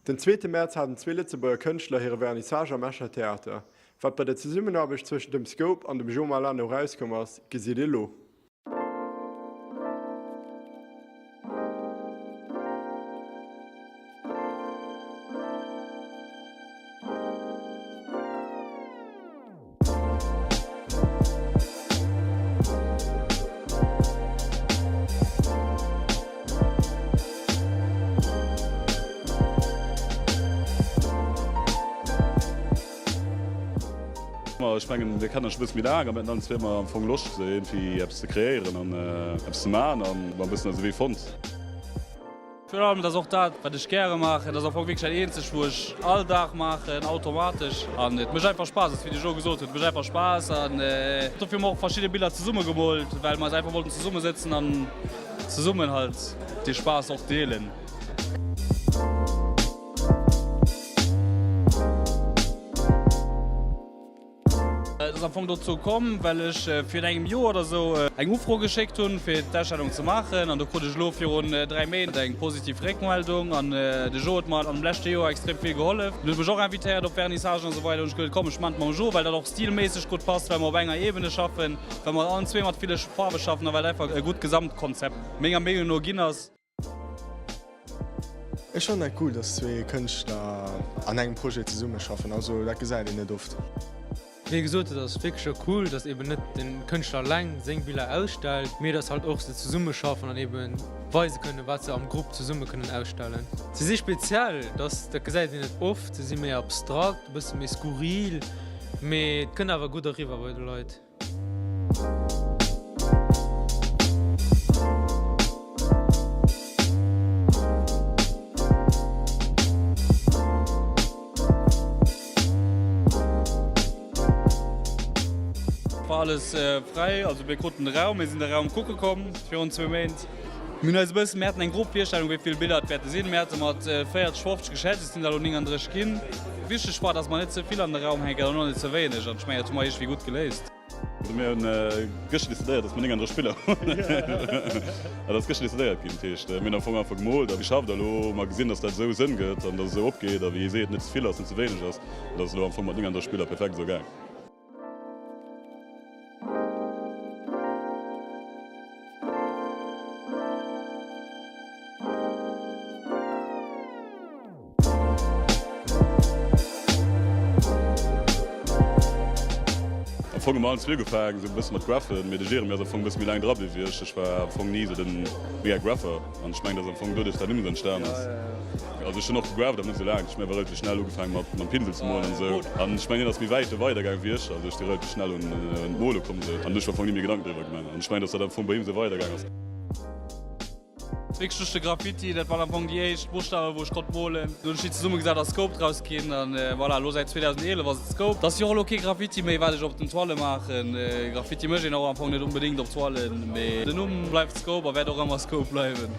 Den zweete Mäerz haten zwee Lëtzebuerger Kënschtler hire Vernissage am Escher Theater. Wat bei der Zesummenaarbecht zwëschent dem Scope an dem Jo Malano erauskomm ass, gesitt Dir elo. Ech mengen, mir kennen eis scho e bësse méi laang a mir haten allen zwee ëmmer am Fong Loscht, esou iergendwéi eppes ze kreéieren an eppes ze maachen an hu e bëssen eise Wee fonnt. Virun allem, et ass och dat, wat ech gäre maachen. Et ass am Fong wierklech dat eenzegt, wou ech all Dag maachen, automatesch. An et mécht einfach Spaass, et ass wéi de Jo gesot huet, et mécht einfach Spaass. An dofir hu mer och verschidde Biller zesumme gemoolt, well mer eis einfach wollten zesummesëtzen an zesummen halt dee Spaass och deelen. Et ass am Fong dozou komm, well ech virun engem Joer oder sou eng Ufro geschéckt hunn, fir d'Ausstellung ze maachen. An do krut ech elo virun 3 Méint eng positiv Réckmeldung. An de Jo huet mer am leschte Joer extrem vill gehollef. En huet mech och invitéiert op Vernissagen an esou weider. Hunn ech gesot, komm ech maan et mam Jo, well dat och stilméisseg gutt passt, well mer op enger Ebene schaffen, well mer allen zwee mat ville Faarwe schaffen a well et einfach e gutt Gesamtkonzept menger Meenung no ginn ass. Ech fannen dat cool, dass zwee Kënschtler an engem Projet zesummeschaffen, also dat gesäit een net oft. Wéi gesot, et ass wierklech och cool, dass eben net de Kënschtler eleng seng Biller ausstellt, mee dass halt och se zesummeschaffen an eben weise kënnen, wat se am Grupp zesumme kënnen ausstellen. Se si speziell, dass dat gesäit een net oft, se si méi abstrakt, e bësse méi skurril, mee et kënnt awer gutt eriwwer bei de Leit. War alles fräi, also mir kruten de Raum, mir sinn de Raum kucke komm virun zwou Méint. Mir hunn eis e bëssen, mir haten eng grob Virstellung wéi vill Biller et wäerte sinn. Mir hate mat 40, 50 geschätzt, et sinn der elo 39 ginn. Wichteg war, datt mer net ze vill an de Raum hänken an och net ze wéineg. An ech mengen, dat hu mer iergendwéi gutt geléist. Also mir hunn gëschter decidéiert, datt mer 39 Biller hunn. Dat ass gëschter decidéiert ginn. Dat heescht, mir hunn am Fong einfach gemoolt a geschafft a elo hu mer gesinn, datt dat esou Sënn gëtt an datt et esou opgeet a wéi ee seet, net ze vill ass, net ze wéineg ass. An dat ass elo am Fong mat 39 Biller perfekt esou gaang. Am Fong hu mer allen zwee ugefaangen esou e bësse mat graffen, mee de Jeremy ass am Fong e bësse méi laang dra bliww wéi ech. Ech war am Fong ni esou den mega Graffer an ech mengen, dass am Fong doduerch dat Numm esou entstan ass. Also ech hunn och gegrafft, awer net esou laang. Ech hu awer relativ schnell ugefaangen mat mam Pinsel ze molen an esou an ech mengen hien ass méi wäit do weider gaangen wéi ech. Also ech si relativ schnell un d'Mole komm esou an hunn ech am Fong ni méi Gedanken driwwer gemaach an ech mengen, dass dat am Fong bei him esou weider gaang ass. Wierklech duerch de Graffiti, dat waren am Fong déi éischt Buschtawen, wou ech konnt molen. Du hunn ech déi zesummegesat a Scope draus ginn an voilà, elo säit 2011 ass et Scope. Et ass jo och elo kee Graffiti méi, wat ech op den Toile maachen. Graffiti mécht een och am Fong net onbedéngt op Toilen, mee den Numm bleift Scope a wäert och ëmmer Scope bleiwen.